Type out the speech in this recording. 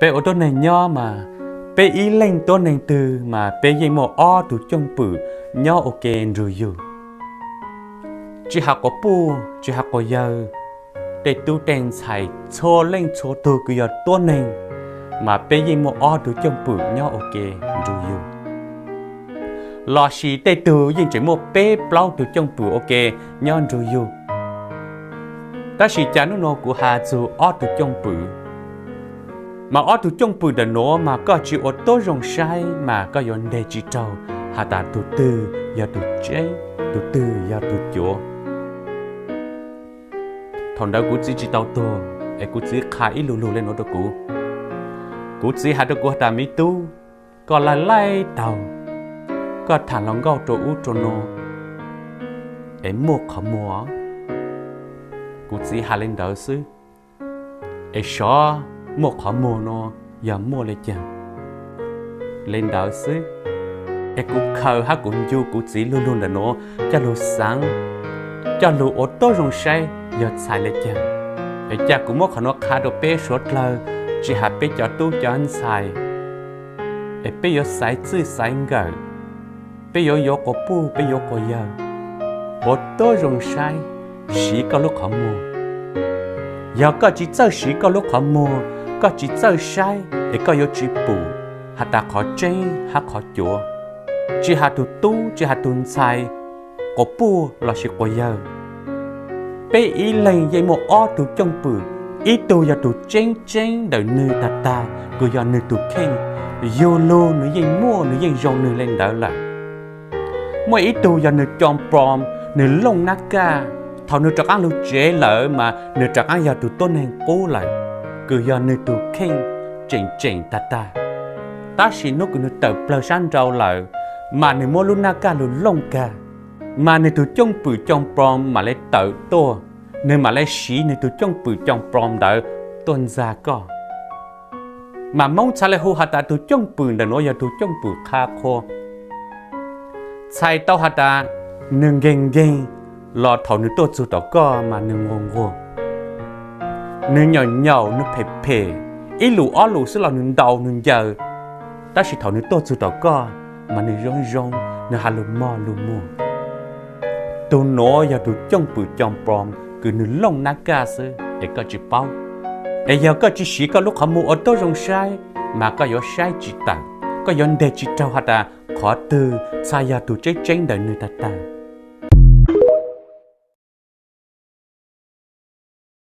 Peb ua tuab neeg nyob mas, peb ib leeg tuab neeg twg mas peb yeej muaj ob tug cwj pwm nyob ua ke nrug yug. Tsis has quas puj tsis has quas yawg, tej tub tej ntxhais txhua leej txhua tug kws yog tuab neeg, mas peb yeej muaj ob tug cwj pwm nyob ua ke nrug yug. Lossis tej tug yeej tseem muaj peb plaub tug cwj pwm ua ke nyob nrug yug. Tab sis cas nub nua kuv has txug ob tug cwj pwm, mas ob tug cwj pwm ntawm nuav mas koj tsis ua tuab zoo saib mas koj yuav nteg tsis raug has tas tug twg yog tug tseeb, tug twg yog tug cuav. Thaum ntawd kuv txiv tsis tau tuag es kuv txiv qha ib lu lug le nuav rua kuv. Kuv txiv has rua kuv has tas, miv tub, koj laij laij taug, koj tham hluas nkauj rua ub rua nuav es muaj qhov muag. Kuv txiv has le ntawd xwb, es sov muaj qhov muag nuav yog muaj le caag. Le ntawd xwb, es kuv khaws hab kuv ncu kuv txiv lu lug ntawm nuav coj lug xaav, coj lug ua tuab zoo saib yog txhais le caag. Es ca kuv muab qhov nuav qha rua peb suav dlawg, tsis has peb cov tub cov ntxhais, es peb yuav xaiv txwj xaiv nkawm, peb yuav yuav quas puj peb yuav quas yawg, ua tuab zoo saib, siv koj lub qhov muag. Yog koj tsis txawj siv koj lub qhov muag, koj tsis txawj saib es koj yuav tsis pum has tas qhov tseeb hab qhov cuav. Tsis has tug tub tsis has tug ntxhais, quas puj lossis quas yawg, peb ib leeg yeej muaj ob tug cwj pwm. Ib tug yog tug tseeb tseeb ntawm nwg tag tag kws yog nwg tug kheej, yug lug nwg yeej muaj nwg yeej zoo nwg le ntawd lawm. Muaj ib tug yog nwg coo ploom, nwg looj nab kaj, thaum nwg rov qaab lug tsev lawm mas nwg rov qaab yog tug tuab neeg qub lawm, kws yog nwg tug kheej tseem tseem tag tag. Tab sis hnub kws nwg tawm plawg sab nrau lawm, mas nwg muab lub nab kaj lug looj kag, mas nwg tug cwj pwm coo ploom mam le tawm tuaj, nwg mam le siv nwg tug cwj pwm coo ploom ntawd tuaj ntxag koj. Mas Moob txhad le hu has tas tug cwj pwm ntawm nuav yog tug cwj pwm qha qhua. Txhais tau has tas nwg nkeeg nkeeg los thaum nwg tuaj txug tom koj mas nwg nquag nquag, nwg nyaum nyaum nwg phem phem, ib lus ob lus xwb los nwg ntaus nwg ncaws, tab sis thaum nwg tuaj txug tom koj mas nwg zoo zoo, nwg has lug mog lug muag. Tug nuav yog tug cwj pwm coo ploom kws nwg looj nab kaj xwb es koj tsis paub. Es yog koj tsis siv koj lub qhov muag ua tuab zoo saib, mas koj yuav saib tsis tawm, koj yuav nteg tsis raug has tas qhov twg txhad yog tug tseeb tseeb ntawm nwg tag tag.